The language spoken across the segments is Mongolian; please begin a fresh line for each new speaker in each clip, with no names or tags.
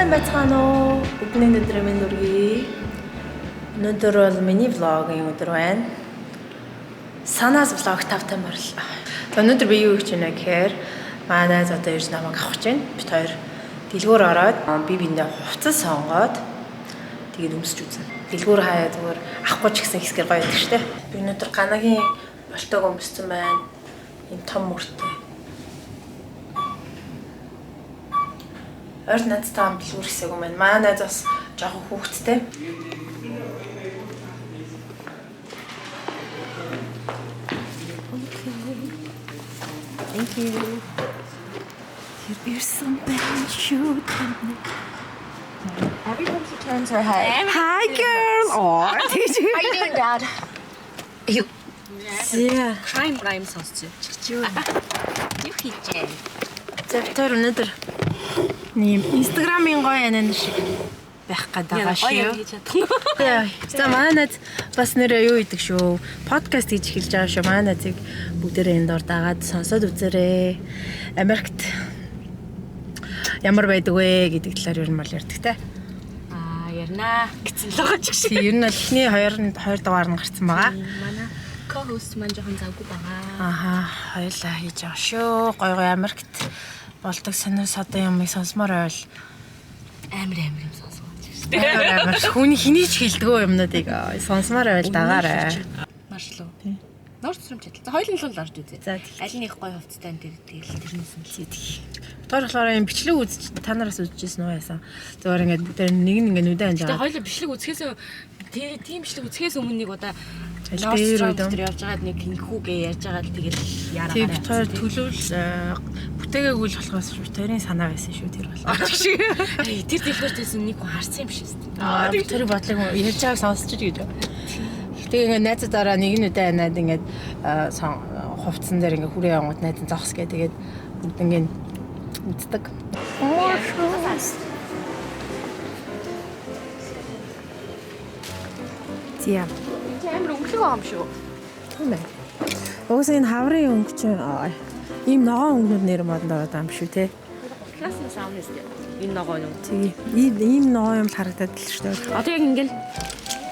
Сайн байцгаана уу? Бүгдний өдрийн мэнд хүргэе. Өнөөдөр бол миний vlog ын өдөр байна. Санаас vlog тавтай морил. Өнөөдөр би юу хийж байна гэхээр манай найз одоо ирж намайг авах гэж байна. Бид хоёр дэлгүүр ороод би биендээ хувцас сонгоод тэгээд өмсч үзнэ. Дэлгүүр хаяа зүгээр авахгүй ч гэсэн хэсгээр гоё байдаг штэ. Би өнөөдөр ганагийн болтойг өмссөн байна. Ийм том мөртэй. Ойр надтай хамт дэлгүүр хэсэг юм байна. Манай найз бас жоохон хүүхэдтэй. Thank you. Тэр ирсэн байна шүү тань.
Every time she turns her head.
Hi girl. Oh, did you?
How you doing, Dad? You.
Yeah.
Crime crime сонсч.
Юу.
Юу хийжээ?
За бид хоёр өнөөдөр нэм Instagram-ын гоё анан шиг байх гээд байгаа шүү.
хийж чадахгүй.
За манай найз бас нэрээ юу идэг шүү. Подкаст хийж эхэлж байгаа шүү. Манай найзыг бүгдээрээ энэ дор дагаад сонсоод үзээрэй. Америкт ямар байдаг вэ гэдэг талаар ер нь бол ярьдаг те.
Аа, ярина гэсэн л байгаа ч шиг.
Ер нь бол эхний хоёр дугаар нь гарсан байгаа.
Манай co-host маань жоохон завгүй байгаа.
Аха, хоёлаа хийж байгаа шүү. Гой гой Америкт болдог сонир содон юмыг сонсомоор байвал
Амар амар юм сонсгоо ч шиг.
амар амар хүний хэний ч хэлдэггүй юмнуудыг сонсомоор байвал дагаарай.
Маршлуу. Нордстром чадал. За хоёулын л орж үзье.
За, тэгье.
Аль нэг гоё хувцастай энэ тэгэл тэрнээс нь л.
Битгаар болохоор юм бичлэг үзэж та нараас үзчихсэн үү яасан. Зүгээр ингээд бүгдээр нэг нь ингээд нүдэн анж
Тэгээ
байгаа.
хоёулаа бичлэг үзэхээс тийм бичлэг үзэхээс өмнө нэг удаа
Аль дээр
Nordstrom
үед юм?
дээр явж байгаад нэг хинхүүгээ ярьж байгаад тэгэл яараа.
Тэг бит хоёр төлөвл бүтээгээгүй л болохоос бит хоёрын санаа байсан шүү тэр бол.
Тэр дэлгүүртээс нэг хүн харсан юм шиг шүү.
Аа бит хоёрын бодлыг ярьж байгааг сонсч гэж. Тэгээ ингээд найзуудаараа нэг нь нүдэн анаад ингээд хувцсан дээр ингээд хүрээ явангууд найз нь зогс гэ тэгээд бүгд ингээд үздэг. Тийм.
Амар өнгөлөг байгаа юм шүү.
Тийм ээ. Угсаа энэ хаврын өнгө чинь ийм ногоон өнгөнүүд нэр модонд ороод байгаа юм шүү те.
Класс нь сауна шүү. Энэ ногоо юм.
Тэгээ ийм ногоон юм л харагдаад л шүү дээ.
Одоо яг ингээл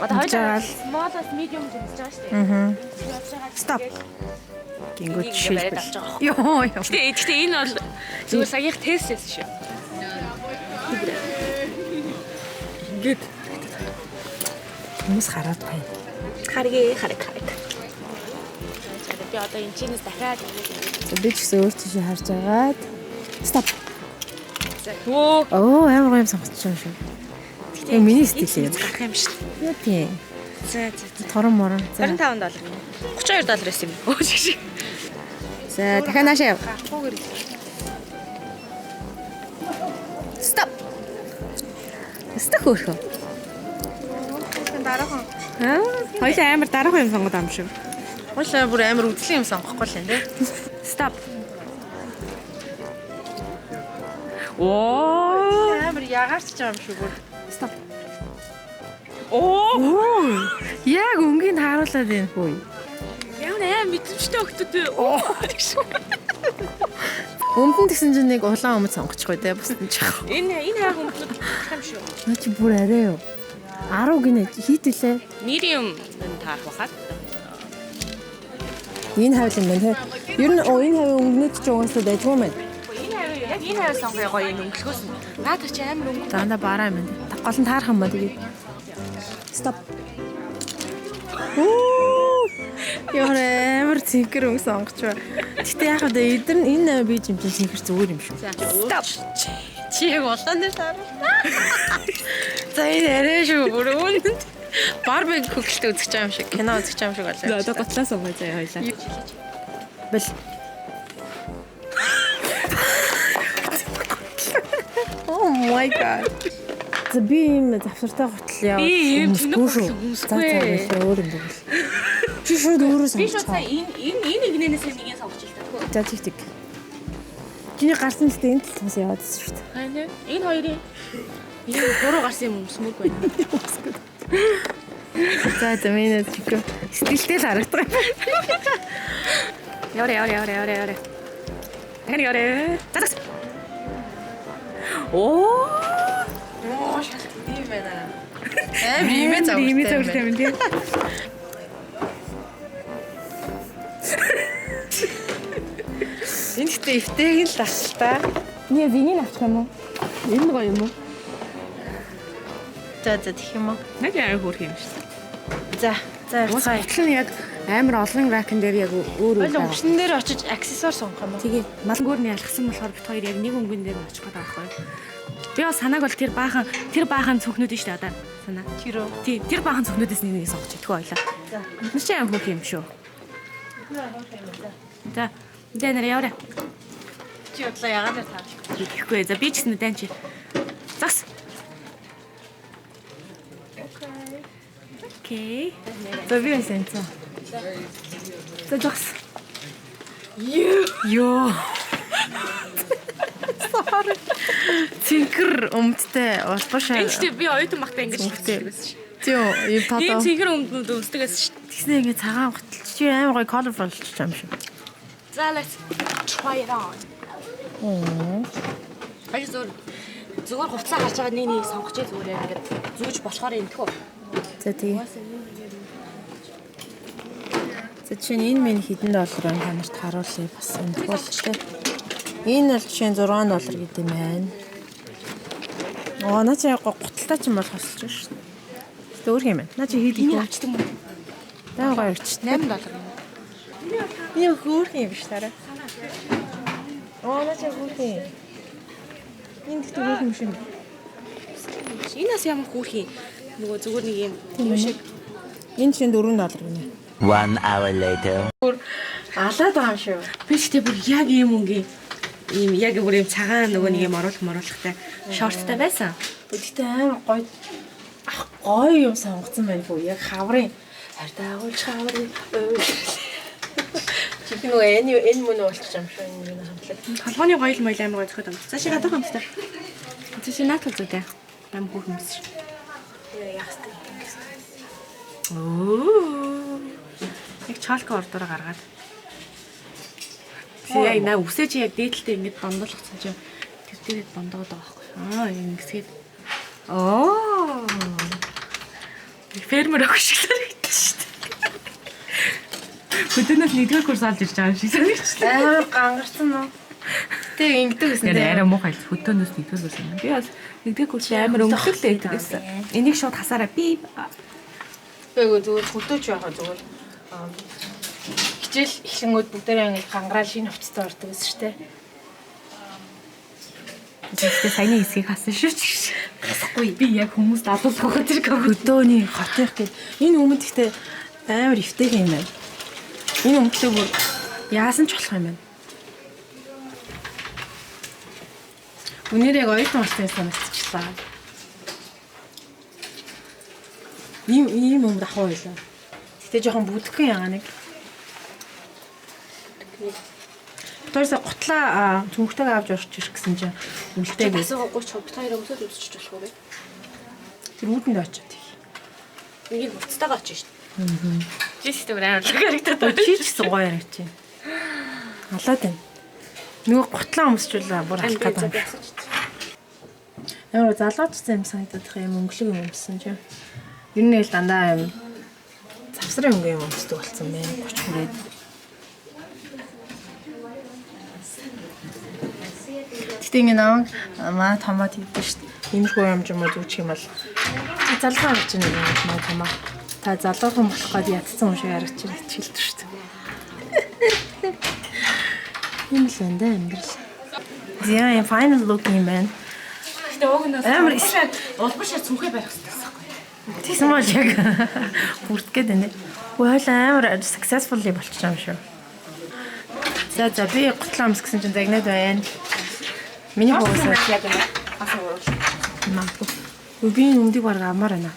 одоо
Ингэж
хоёулаа
байгаа л.
small-аас medium гэж үзэж байгаа шүү дээ.
Аа.
Явж байгаа
Stop. Гингүүд
Энийг
жишээлбэл.
бариад авч байгаа
Йоо ёо.
Гэтэ энэ бол зүгээр саяных тест байсан шүү. Ингээд
Хүмүүс хараад байна.
харгээ хараг хараг. Би одоо энэ чинээс дахиад
За би ч гэсэн өөр тийшээ харж агаад. Stop.
Өө
Оо амар гоё юм сонгочихсон юм шүү. Яг миний стил юм.
гарах юм шүү.
Юу тийм.
За за за.
Торон морон. За.
25 доллар. 32 доллар байсан юм. Өө шиг шиг. За дахиад наашаа яв. Stop. Стох хөөрхөө.
Дараахан.
Аа, хоёлаа амар дараахан юм сонгоод ам шиг.
Уулаа бүр амар үзлийн юм сонгохгүй л юм те.
Stop. Оо.
Амар ягаарч байгаа юм шүү бүр.
Stop. Оо.
Оо. Яг өнгийг хааруулад байна хүү.
Ямар аим мэдрэмжтэй өгтөд вэ? Оо.
Өмдөн тэгсэн чинь нэг улаан өмд сонгочихгүй те бусд нь чих.
Энэ хайг өмднүүд гэх юм шүү.
Наа чи бүр арай юу? 10 гинэ хийдэлээ.
Medium энэ таарах бахад.
Энэ хавь юм байна те. Ер нь энэ хавийн өнгөнүүд чи угаасаа дайггүй юм байна.
Энэ хавь яг энэ хавь сонгоё гоё энэ өнгөлгөөс нь. Наадах чи амар өнгө.
Дандаа бараа юм байна. Гол нь таарах юм ба тэгээд. Stop. Оо. Ямар амар цэнхэр өнгө сонгоч ба. Гэтэ яг хаа эдгээр нь энэ бие юм чинь цэнхэр зүгээр юм шүү.
Stop.
Чи яг улаан дээр тааруулна. За энэ арай шүү бүр үүнд. Барби хөглөлтөй үзэж байгаа юм шиг, кино үзэж байгаа юм шиг болоо.
За одоо готлаа сонгоё заяа хоёлаа.
Бэл. Oh my god. За би ийм завсартай гутал яа.
Би ийм тэнэг
өмсөхгүй
гутал өмсөхгүй.
За за өөр юм тэгвэл. Чи шууд өөрөө
Би шууд
сонгочих.
сая энэ энэ нэгнээс нэгийг сонгож ил та.
За тэг тэг. Чиний гарсан л энэ талаас яваад байсан шүү дээ.
Хай нэ. Энэ хоёрын энэ буруу гарсан юм өмсмөргүй байна.
За за миний чиг стилтэй л харагдах юм.
Яваа яваа яваа яваа яваа. Дахиад яваа. За за. Оо.
Оо шалт юм байна. Амар имээ загвартай.
Имээ загвартай юм тий.
Энэ гэхдээ эвтэйг л асалта.
Нэ зинийг авчих юм уу? Энэ гоё юм уу?
За за тэгэх юм уу?
Нэг амар хөөрх юм шүү дээ.
За за
Уус
явцгаая.
гутал нь яг амар олон ракн дээр яг өөр өөр
Хойлон
байгаа.
өвчнөн дээр очиж аксессуар сонгох юм уу?
Тэгээ малгуур нь ялгсан болохоор бит хоёр яг нэг өнгөн дээр нь очих гээд байгаа байхгүй. Би бас санааг бол тэр баахан цүнхнүүд нь шүү дээ одоо. Санаа.
Тэр үү?
Тий, тэр баахан цүнхнүүдээс нэг нэг сонгож идэх байлаа.
За.
Нар чи амар хөөрх юм шүү. За, дэ нар яваарай.
Чи бодлоо ягаан дээр таарлах.
Тэгэхгүй. За би ч гэсэн дэн чи. Загс. Окей.
За би бас энцэн. За загс.
Йоо.
Sorry. Цэнхэр өмдтэй улбар шар.
Энэ ч би оюутан багтаа ингэж
Цэнхэртэй.
өмсдөг байсан шүү.
Тийм үү? Ийм
Ийм
тодоо.
цэнхэр өмднүүд өмсдөг байсан шүү.
Тэгснэ ингэ цагаан гутал чи амар гоё colorful болчих юм шиг.
За let's try it on. Баяр зүгээр хувцас харж байгаа нэг нэг сонгож зүгээр яг ингээд зүүж болохоор юм тхүү.
За тий. За жишээ нь энэ минь хэдэн доллар вэ та нарт харуулъя бас энэ тулчтай. Энэ бол жишээ нь 6 доллар гэдэг юм байна. Оо наа чи яг гуталтай ч юм бол хосолж шүү дээ. Гэтэ өөр юм байна. Наа чи хийдэг
Энийг
үү?
авчдаг юм уу?
Даа гоё өчт.
8 доллар.
Энэ хөөх юм биш тараа. Оо наа чи хөөх юм. Энэ гэхдээ хөөх юм шиг.
Энэ бас ямар хөөх юм. Нөгөө зүгээр нэг юм юм шиг.
Энэ жишээ нь 4 доллар гинэ.
1 hour later.
Алаад байгаа юм шүү.
Би ч тэг бүр яг ийм өнгийн ийм яг бүр ийм цагаан нөгөө нэг юм оруулах моруулахтай шорттай байсан.
Гэхдээ амар гоё ах гоё юм сонгоцсон байна бүү. Яг хаврын харь дагуулж хаврын. Чи нөгөө энэ мөн болчих юм шүү энэ миний хамтлаг.
Толгойн гоёл моёл амар гоё зөхөд юм. За чи гадуух юмстай. За чи наад үзүү дээ. Амар хөөх юм шиг.
Яах вэ?
Оо. Яг чалка ордоор гаргаад. Тэг яг наа үсээ чи яг дээдэлтэй ингэж дондолгоцсон чи тэр дээрээ дондоод байгаа байхгүй. Аа ингэсгээд. Оо. Фермер ах шиг санагдчих шүү дээ. Хөдөөнөөс нэгдүгээр курс олж ирж байгаа юм шиг санагдчихлаа.
Амар гангарсан уу? Тэг ингэдэг гэсэн
Тэр арай муухай л хөдөөнөөс нэгдүгээр курс юм. Би бас нэгдүгээр курс амар өнгөлөг л байдаг гэсэн. Энийг шууд хасаараа би
Үгүй зүгээр хөдөөч яхаа зүгээр. Хичээл эхлэнгүүд бүгдээрээ ингэ гангараал шинэ хувцастай ордог гэсэн шүү дээ.
Гэхдээ саяны хэсгийг хасан шүү ч гэж. Хасахгүй. Би яг хүмүүст алуулах гэж тэр
Хөдөөний хотынх гээд энэ өмнөд гэхдээ амар эвтэйхэн юм байна. Энэ өмдлөө бүр яасан ч болох юм байна. Үнээр яг оюутан болсон юм санагдчихлаа. Ийм өмд авах байлаа. Гэтэ жоохон бүдгэн ягаа нэг. Тэрсээ гутлаа цүнхтэйг авч орчих ирэх гэсэн чинь үлдээгүй.
Асуугаа 30 бит хоёр өмсөд өмсөж болох уу бэ?
Тэр үүдэнд очиод их.
Энийг хувцастайгаа очиж шүү дээ. Жишээ амар лаг харагдаад байна.
Чи ч гэсэн гоё харагч юм. Алаад байна. Нөгөө гутлаа өмсчүүлээ бүр алах гэдэг юм. Ямар залуучсан юм санагдаад их юм өнгөлөг юм өмссөн чинь. Ер нь л дандаа юм завсрын өнгө юм өмсдөг болсон байна. 30 хүрээд. Гэтэ ингэ намайг маа томоо тэгдэж шүү дээ. Иймэрхүү юм ч юм уу зүүчих юм бол чи залуу харагч юм маа томоо. Та залуухан болох гээд ятцсан юм шиг харагч хэлдэг шүү дээ. Ийм л байна да амьдрал. За юм final look юм байна.
Гэтэ уг нь
Амар
улбар шар цүнхээ барих хэрэгтэй байсан байхгүй.
Тэгсэн мал яг бүрдгээд байна. Хөө хойл амар successful болчих юм шүү. За за би гутлаа өмс гэсэн чинь загнаад байна. Миний хувьд
Яг юм. Асан уруул.
магадгүй. Үгүй би энэ өмдийг бараг авмаар байна.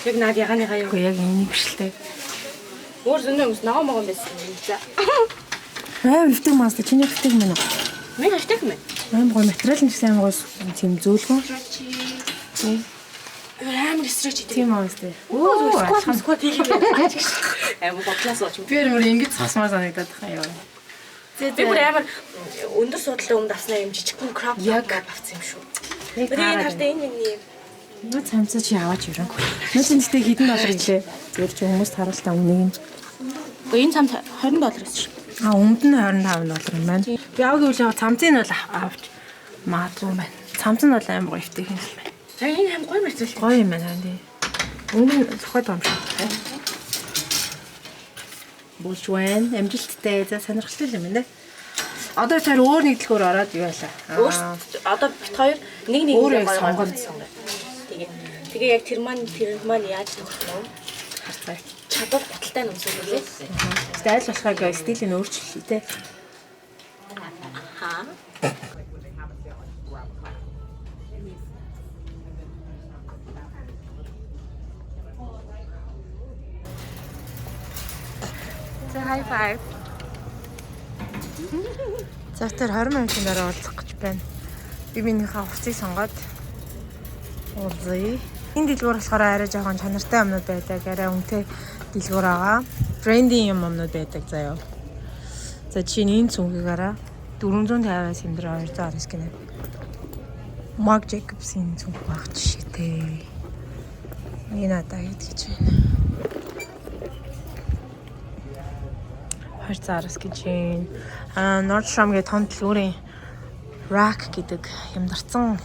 Яг наад яганыгаа юу.
Үгүй яг энийг биш л дээ.
Өөр зөнөө өмс ногоо могон байсан юм. За.
Амар өвтөг маста чиний өвтөг мэн үү?
Миний хавтаг юм.
Амар гоё материал нь ч гэсэн амар гоё тийм зөөлхөн.
Амар стреч идэв.
Тийм аа үстэй.
Өө скват скват хийх юм байна. Амар ботлоос ууч.
Би амар ингэж зогсмоор санагдаад байгаа юм.
Би бүр амар өндөр суудалтай өмд авснаа юм жижигхэн crop
Яг.
top авсан юм шүү.
Яг
Би энэ
таарад
хартаа энэ миний юм.
Нөө цамцаа чи аваач ерөн. Нөө чинь гэтээ хэдэн доллар гэлээ. Зүгээр чи хүмүүст харуултаа үнийг нь.
Гэхдээ энэ цамц 20 доллар гэсэн шүү.
А өмд нь 25 доллар юм байна. Би аваг гэвэл яг цамцыг нь бол авч магадгүй юм байна. Цамц нь бол амар гоё эвтэйхэн юм байна.
За энэ аим гоё материал.
Гоё юм байна тий. Өнгө нь зохиод байгаа юм шиг. Болж байна. Амжилттай. За сонирхолтой юм байна. Одоо тэр өөр нэг дэлгүүр ороод юу байлаа.
Өөр одоо бит хоёр нэг нэг
Өөр яг сонгоно.
сонгоно. Тэгээ. Тэгээ яг тэр маань яаж тохирох вэ?
Харцгаая.
Чадвар гуталтай нь өмсөөлээ.
Гэтэ аль болохыг стилийн өөрчлөлт тий.
Аа. За high five.
За тэр 20 минутын дараа уулзах гэж байна. Би минийхээ хувцсыг сонгоод уулзъя. Энэ дэлгүүр болохоор арай жоохон чанартай юмнууд байдаг. Арай үнэтэй дэлгүүр байгаа. Брендийн юмнууд байдаг заяа. За жишээ нь энэ цүнхийг араа 450-аас хэмдрээ 219 гинэ. Marc Jacobs-ийн цүнх байх жишээтэй. Энэ надад хэд гэж байна. 219 гэж байна. Аа Nordstrom гэх том дэлгүүрийн rack гэдэг хямдарсан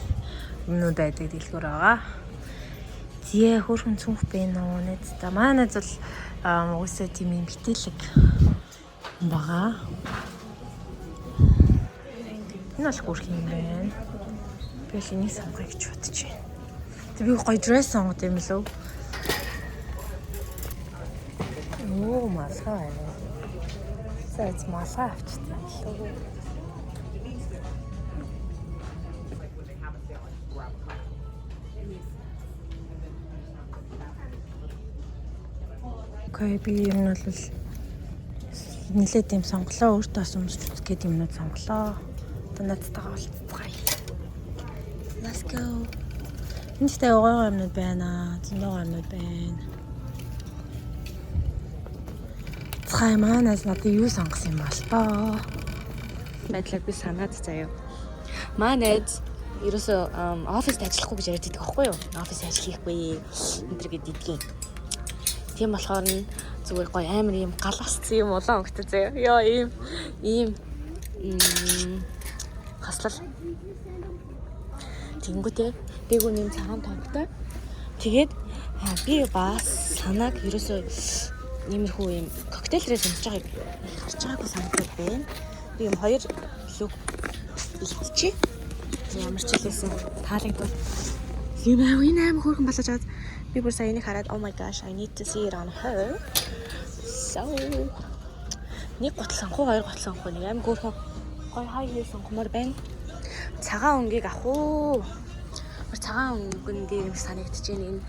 юмнууд байдаг дэлгүүр байгаа. Зээ хөөрхөн цүнх бэ нөө найз та. Манай найз бол угаасаа тийм юм битээлэг байгаа. Энэ бол хөөрхөн юм байна. Би л энийг сонгоё гэж бодож байна. Тэг би гоё dress сонгод юм лөө. Оо малгай байна. За эз малгай авчсан лөө. Окей, би ер нь бол нэлээд юм сонголоо. Өөртөө бас өмсч үзэх гээд юмнууд сонголоо. Одоо надтайгаа уулзцгаая. Let's go. Энд ихтэй гоё гоё юмнууд байна. Зөндөө гоё юмнууд байна. Цай манаас надад юу сонгосон юм бол тоо.
Байдлаар би санаад заяа. Маа найз ерөөсөө оффист ажиллахгүй гэж яриад байдаг аахгүй юу? Оффис ажил хийхгүй энэ төр гэд идгийн. Тийм болохоор нь зүгээр гоё амар юм галаасцсан юм улаан өнгөтэй заяа. Йоо ийм ийм хаслал. Тэнгүүтээ дээгүүр нэм цагаан тонготой. Тэгээд би бас санааг ерөөсөө иймэрхүү юм коктейл рээс өмсөж байгааг харж байгаагүй санагдаад байна. Би юм хоёр look бэлтчихье. Ямар ч хэлсэн таалагдвал юм аа энэ аим хөөрхөн болож байгаа. Би бүр сая энийг хараад oh my gosh, I need to see it on her. So нэг гутал сонгох уу, хоёр гутал сонгох уу, нэг аим хөөрхөн гоё high heel сонгомоор байна. Цагаан өнгийг авах уу? Бүр цагаан өнгөн дээр юм санагдаж байна энэ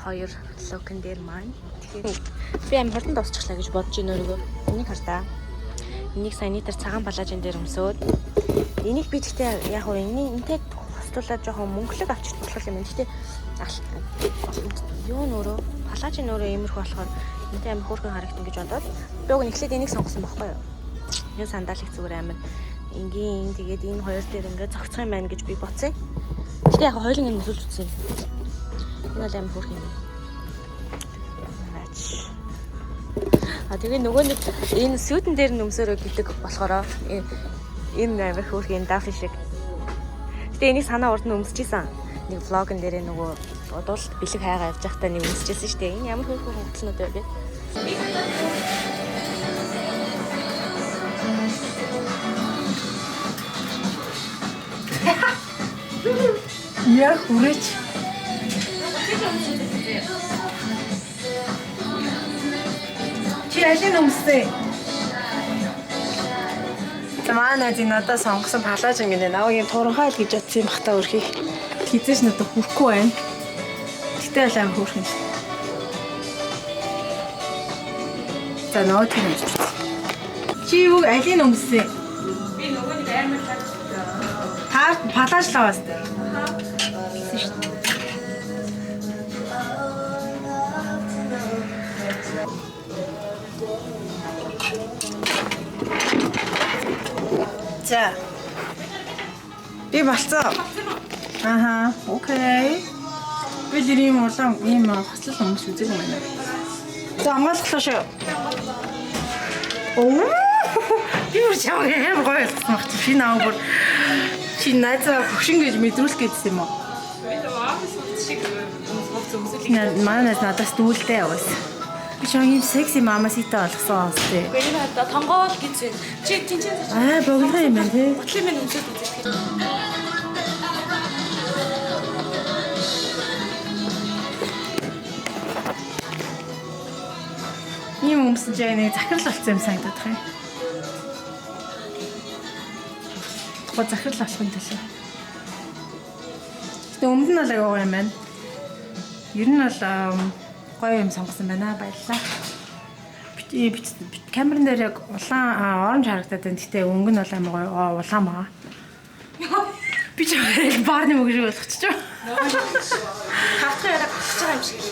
хоёр look эн дээр маань. Тэгэхээр би аим хурдан дуусчихлаа гэж бодож байна өөрийгөө. Энийг хар та. Энийг саяны тэр цагаан палажин дээр өмсөөд энийг би тэгтээ яг уу энэний энтэй хостуулаад жоохон мөнгөлөг авчиж болох юм байна. Тэгтээ юу нөрөө палажин нөрөө иймэрхүү болохоор энтэй амар хөөрхөн харагдана гэж бодоод би уг нь эхлээд энийг сонгосон байхгүй юу? Энэ сандалыг зүгээр амар энгийн тэгээд энэ хоёр дээр ингээд зохицох юм байна гэж би бодсон. Гэтэ яг хоёуланг нь өмсүүлж үзсэн. Энэ бол амар хөөрхөн юм. Наач. А тэгээ нөгөө нэг энэ suit эн дээр нь өмсөрөө гэдэг болохоор энэ амар хөөрхөн Duffy шиг. Гэтэ энийг санаа урд нь өмсөж исэн. Нэг vlog н дээрээ нөгөө бодвол бэлэг хайгаа явж байхдаа нэг өмсөжсэн шүү дээ. Энэ ямар хөөрхөн хөнгөлнүүд вэ бэ?
Яг хүрээч. Чи алийг өмссөн? За манай найз надад сонгосон палаж ингэнэ. Наваг юм туранхай л гэж бодсон юм бах та өрхий. Хизээч надад хүрхгүй байна. Гэтэ аль аим хөөрхөн шүү. За нөгөө тийм өмсч. Чи юу алийг өмссөн?
Би нөгөө нэг амар
Та палаж лаваас. Гэсэн шүү дээ. За. Би болцоо. Аха, окей. Би л ийм улаан ийм хослол өмс үзег юм байна. За хамгааллаа шүү. Оо. Би бүр чамайг амар гоё болсон баг чи. Би наа бүр чи найзаа хөгшин гэж мэдрүүлэх гэдсэн юм уу? Манай найз надаас дүүлтэй яваас. Би чамайг ийм секси мамасита болгосон бас тий.
Үгүй энэ одоо тонгоол гэж байна. Чи тэнцэн цааш.
Аа богино юм байна тий.
Гутлын минь өмсөд үзэх.
Ийм өмсөн чи яг нэг захирал болсон юм санагдаад байна. Гоо захирал болохын төлөө. Гэтэ өмнө нь бол аягүй гоё юм байна. Ер нь бол гоё юм сонгосон байна. Баярлалаа. Бит камерын дээр яг улаан оранж харагдаад байна. Гэтэ өнгө нь бол амар гоё улаан байгаа. Би ч баарны мөнгө шиг болгочих.
Хавтгын яриа гацж байгаа юм шиг.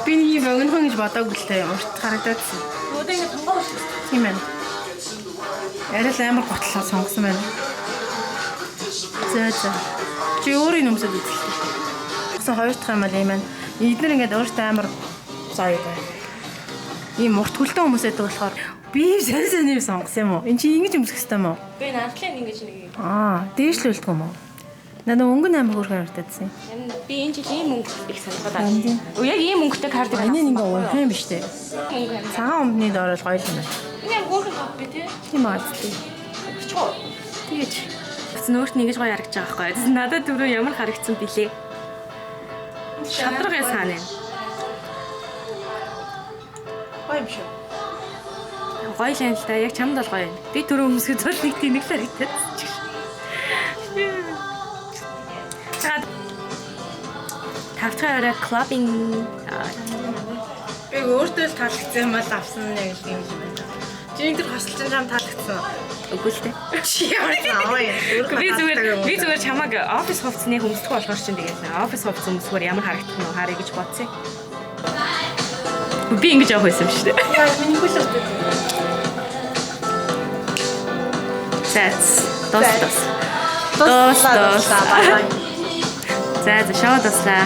Би нэг юм богинохон гэж бодоогүй л дээ. Урт харагдаадсэн.
Үүдээ ингэ тонгоол шүү.
Тийм байна. Арай л амар готлоо сонгосон байна. За за. Чи өөрийн өмсөд үзэлтэй. Гэсэн хоёр дахь юм бол ийм байна. Эднэр ингээд өөртөө амар заа юу байна. Ийм урт хөлтөө хүмүүс байдаг болохоор би сайн сайн юм сонгосон юм уу? Энд чи ингэж өмсөх хэрэгтэй юм уу?
Би наарлын ингэж нэг юм.
Аа, дээшлүүлдэг юм уу? Надад өнгө нь амар хөөрхөн харагдадсан.
Би энэ жил ийм мөнгө их сонирхоод байна. Яг ийм мөнгөтэй кардиган.
Энэ ингээ уурах юм биш үү?
Мөнгө.
Цагаан өмдний доор л гоё юм байна.
Энэ яг хөөрхөн топ би тий.
Тийм аа зү.
Өчгөө.
Тэгэж.
Бас өөрт нь ингэж гоё харагдаж байгаа байхгүй. Надад түрүү ямар харагдсан билээ. Шадрагын саана юм.
Гоё юм шүү.
Гоё л юм л да. Яг чамд бол гоё юм. Би түрүү өмсгөж бол нэг тэнэг л харагдаад ч. Тавтахын орой clubbing.
Би өөртөө л таалагдсан юм бол авсан яг л юм байна. Чи энэ төр хосолч чам таалагдсан.
Үгүй л дээ.
Чи ямар аваа юм.
Би зүгээр чамайг офис хувцсны өмсдөх болохоор чинь тэгээд офис хувцс өмсгөр ямар харагдах нь харъя гэж бодсон. Би ингэж явах байсан юм шүү дээ.
Яа, миний хөл өгдөг.
За, дус дус. Дус дус. За, за шоу дуслаа.